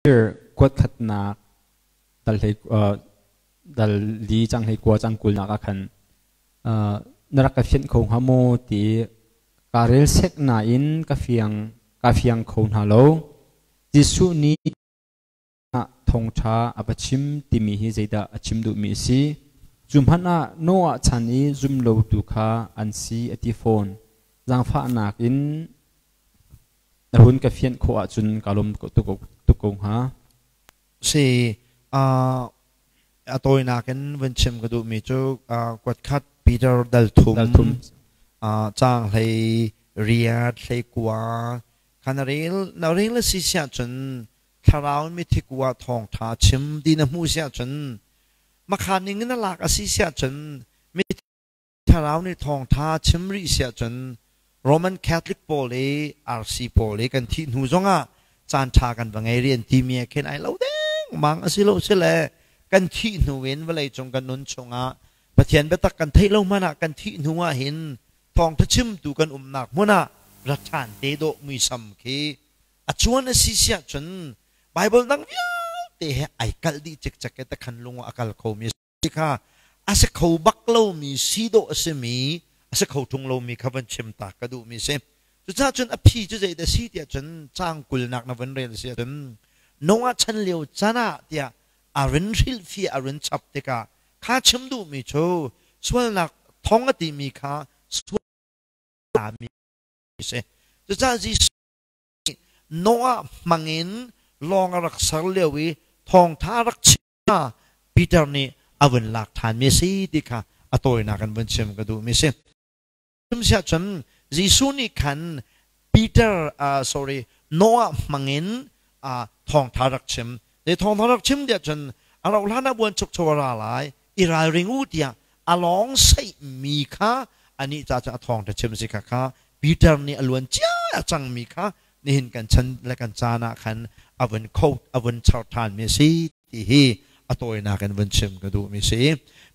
Kuat khatnak dal hlei dal li cang hlei kua cang kulnak ah khan na rak ka fianh kho hnga maw ti ka rel sek nain ka fiang ka fiang kho hna lo. Jesuh nih thawngṭha a va chim timi hi zeidah a chim duhmi a si? Cu hmanh ah Noah chan i zumlotu kha an si a ti fawn. Zaangfahnak in na hun ka fianh khawh ahcun ka lawm tuk ko hnga. Si, a tawinak in vun chim ka duhmi cu kuat khat Peter dal thum, dal thum. Caang hlei riat hlei kua kha na rel na rel a si siah cun thlarau mithi kua thawngṭha chim ti na hmuh siah cun makha ning in na lak a si siah cun Thlarau nih thawngṭha chim rih siah cun Roman Catholic pawl i RC pawl i kan thih hnu zongah caanṭha kan va ngei rih an timi ah khin ai lo dengmang a si lo sile kan thih hnu in vawlei cung kan nun chungah Pathian biatak kan theih lo hmanh ah kan thih hnu ah hin thawngṭha chimtu kan umnak hmun ah ra ṭhan te dawh muisam khi a cuan a si siah cun Bible dang vialte he ai kalh dih cikcek i takhan lung ah a kal khomi kha a si kho bak lomi si dawh a simi a si kho ṭung lomi kha van chim ta ka duhmi si. Cucaah cun a phi cu zeidah si tiah cun caang kulnak na van rel si ahcun Noah chan lio can ah tiah a rin hrilhfiah a rin chap tikah kha chim duhmi cu sualnak thong a timi kha sual mi si. Cucaah Jesuh nih Noah hmangin lawng a rak ser lio i thawngṭha a rak chim Peter nih a vun lak ṭhanmi a si ti kha a tawinak in vun chim ka duhmi a si. Siah cun Jesuh nih khan Peter sorry Noah hmangin thawngṭha rak chim. Zei thawngṭha rak chim tiah cun a rauh hlan ah buanchukcho a ra lai, i ralring u tiah a lawng saihmi kha anih ca cu a thawngṭha chim si kha kha Peter nih a luan cia a cangmi kha nihin kan chan le kan caan ah khan a vun kho a vun char ṭhanmi a si ti hi a tawinak in vun chim ka duhmi si.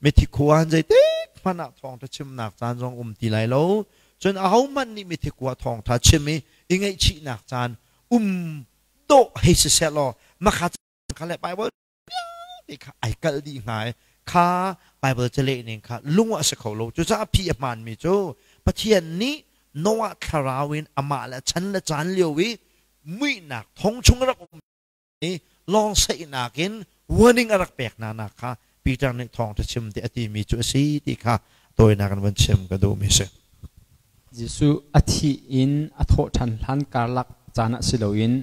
Mithi khua an zeitik hmanh ah thawngṭha chimnak caan zong um ti lai lo. Cun ahohmanh nih mithi khua thawngṭha chim i i ngaihchihnak caan um dawh hei si seh law makha kha le Bible vialte kha ai kalh dih hnga i kha Bible caleh ning kha lung ah a si kho lo. Cucaah phi a hmaanmi cu Pathian nih Noah thlarau in amah le chan le caan lio i muihnak thong chung rak um i lawng saihnak in warning a rak pek hna nak kha Peter nih thawngṭha chim ti a timi cu a si ti kha tawinak in vun chim ka duhmi si. Jesuh a thih in a thawh ṭhan hlan karlak caan ah si loin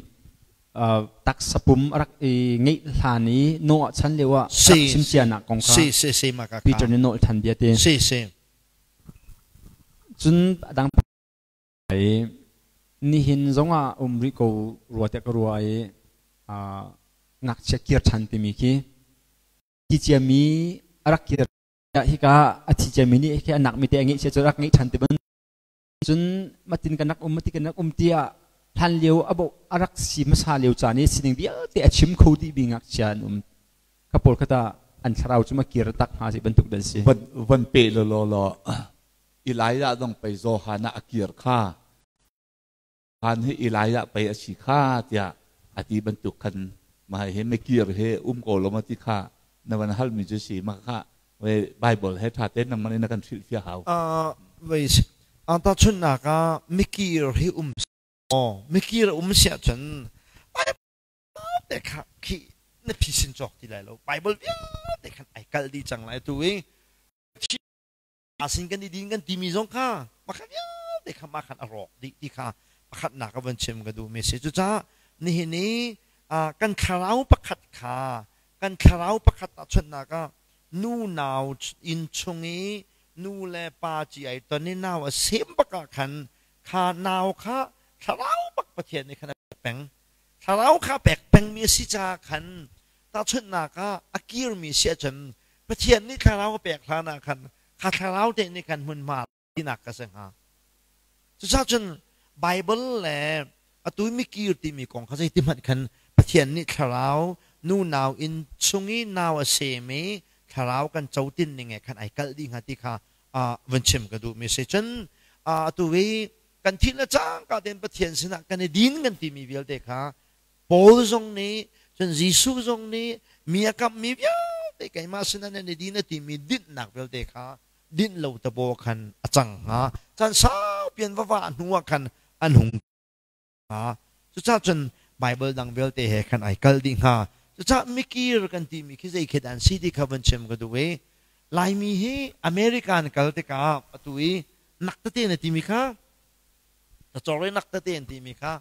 taksa pum a rak i ngeih hlan i Noah chan lio ah rak chim cianak kong kha si si si ma ka Peter nih nawl ṭhan bia ti. Si si. Cun a dang i nihin zongah um rih ko rua tiah ka ruah i ngakchia kir ṭhan timi khi thi ciami a rak kir hika a thi ciami nih khi a nakmi te a ngeih cia cu rak ngeih ṭhan ti ban cun matin kan rak um mati kan rak um tiah hlan lio abo a rak si hmasa lio caan i sining vialte a chim kho dih mi ngakchia an um kha pawl kha ta an thlarau cu ma kir tak hnga si bantuk dan si. Van van pe lo lo lo Elijah dong pei Johan ah a kir kha han hi Elijah pei a si kha tiah a ti bantuk khan mah hi mikir he um ko lo ma ti kha na van hal mi cu si ma kha we Bible he tha te nang man in na kan hrilh fia hau. Wei ta chunnak ah mikir hi um aw mikir um siah cun Bible te kha khi na phisin cawk ti lai lo. Bible vialte khan ai kal dih cang lai tu i asin kan i din kan timi zong kha pakhat vialte kha mah khan a rawk dih ti kha pakhatnak a van chim ka duhmi a si. Cucaah nihin i kan thlarau pakhat kha kan thlarau pakhat tahchunhnak ah nu nau inn chung i nu le pa ci ai ton i nau a sem bak ah khan kha nau kha thlarau bak Pathian nih khan a pek peng. Thlarau kha pek pengmi a si caah khan tahchunhnak ah a kirmi si ahcun Pathian nih thlarau a pek hlan ah khan kha thlarau te nih khan hmunhma tinak ka si hnga. Cucaah cun Bible le atu mikir timi kong kha zeiti hmanh khan Pathian nih thlarau nu nau inn chung i nau a sem i thlarau kan co tin ning he khan ai kalh dih hnga ti kha vun chim ka duhmi a si. Cun atu i kan thih le cangka tein Pathian sinah kan i din kan timi vialte kha Paul zong nih Cun Jesuh zong nih mi a kamhmi vialte keimah sinah nan i din a timi dinhnak vialte kha dinh lo tabaw khan a cang hnga. Caan saupi an va vah hnu ah khan an hung hnga. Cucaah cun Baibal dang vialte he khan ai kal dih hnga. Cucaah mikir kan timi khi zei khi dah an si ti kha van chim ka duh i Laimi hi America an kal tikah atu i nak tete na timi kha cawr i nak tete an timi kha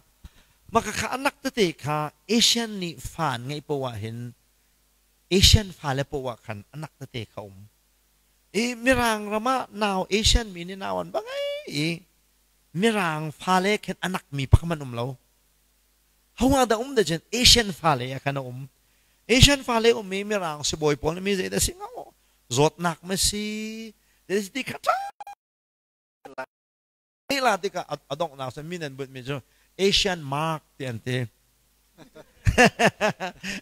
maka kha a nak tete kha Asian nih fa an ngeih poah ah hin Asian fale poah ah khan a nak tete kha um. I Mirang ram ah nau Asian mi nih nau an va ngei i Mirang fale khin a nakmi pakhat hmanh um lo. Ho ah dah um da cun Asian fale ah khan a um. Asian fale um i Mirang sibawi pawl nih mi zei dah si hnga zawtnak ma si ti kha la tikah a donghnak cu min an bunhmi cu Asian mark ti an ti.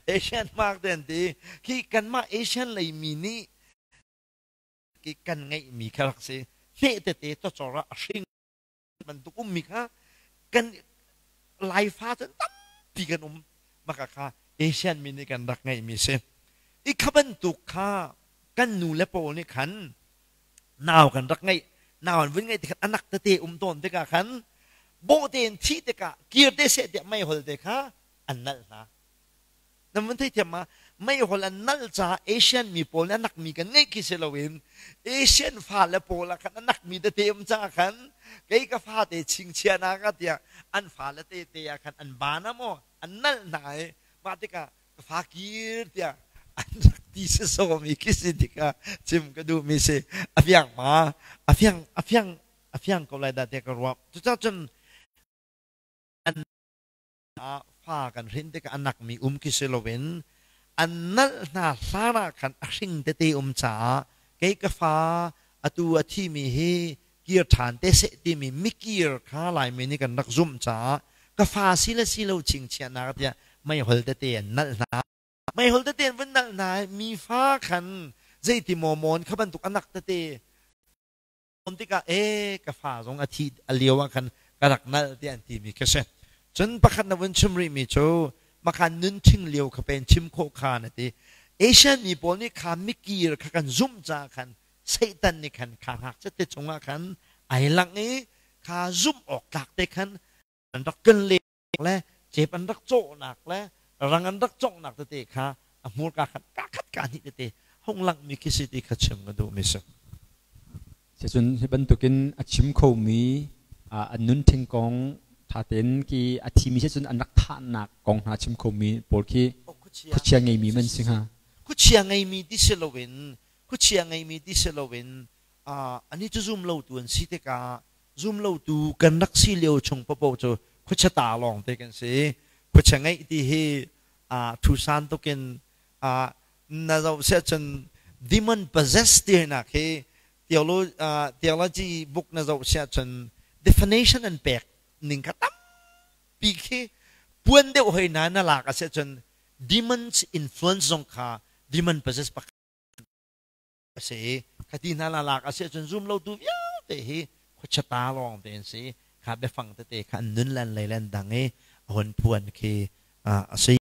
Asian mark ti an ti. Khi kanmah Asian lei mi nih ki kan ngeihmi kha rak si. Hmeh tete cawcor ah a hring bantuk ummi kha kan Laifa cun tampi kan um. Maka kha Asian mi nih kan rak ngeihmi si. I kha bantuk kha kan nu le pawl nih khan nau kan rak ngeih nau an vun ngeih tikhan anak tete um tawn tikah khan bawh tein thih tikah kir te seh tiah meihol te kha an nalh hna nan vun theithiam ma meihol an nalh caah Asian mi pawl nih anak mi kan ngeih khi si loin Asian fale pawl ah khan anak mi tete um caah khan kei ka fate chingchia na ka tiah an fale tete ah khan an bana maw an nalh hna i mah tikah ka fa kir tiah an rak ti si sawmi khi si tikah chim ka duhmi si a fiang ma a fiang a fiang a fiang ko lai dah tiah ka ruah cucaah cun an fa kan hrin tikah a nakmi um khi si loin an nalh hna hlan ah khan a hring tete um caah kei ka fa atu a thimi hi kir ṭhan te seh timi mikir kha Laimi nih kan rak zumh caah ka fa si le si lo chingchiahnak tiah meihol tete an nalh hna. Meihol tete an vun nalh hna i mi fa khan zeiti maw mawn kha bantuk anak tete on tikah e ka fa zong a thi a lio ah khan ka rak nalh tiah an timi khi si. Cun pakhat na vun chim rihmi cu makhan nun ṭhing lio kha pen chim khawh kha na ti. Asian mi pawl nih kha mikir kha kan zumh caah khan Satan nih khan kha ngakchia te cungah khan ai langh i kha zumh awk tlak te khan an rak kan le le cep an rak cawhnak le rang an rak cawnghnak tete kha a hmurka khan ka khat ka hnih tete hung langhmi khi si ti kha chim ka duhmi si. Cun hi bantukin a chim khomi an nun ṭhing kong ṭha tein ki a thimi si cun an rak thahnak kong hna chim khomi pawl khi khuachia ngeimi man si hnga. Khuachia ngeimi ti si loin khuachia ngeimi ti si loin ani cu zum lotu an si tikah zum lotu kan rak si lio chung paoh cu khuachia ta lawng te kan si. Khuachia ngeih ti hi thusan tukin na zoh siah cun demon possess ti hinak hi theology book na zoh siah cun definition an pek ning kha tampi khi puan deuh hoi na na lak a siah cun demons influence zong kha demon possess pakhat a si i khati hna la lak a si ahcun zum lotu vialte hi khuachia ta lawng te an si kha biafang tete kha an nun lan lei lan dang i a hun phuan khi a si.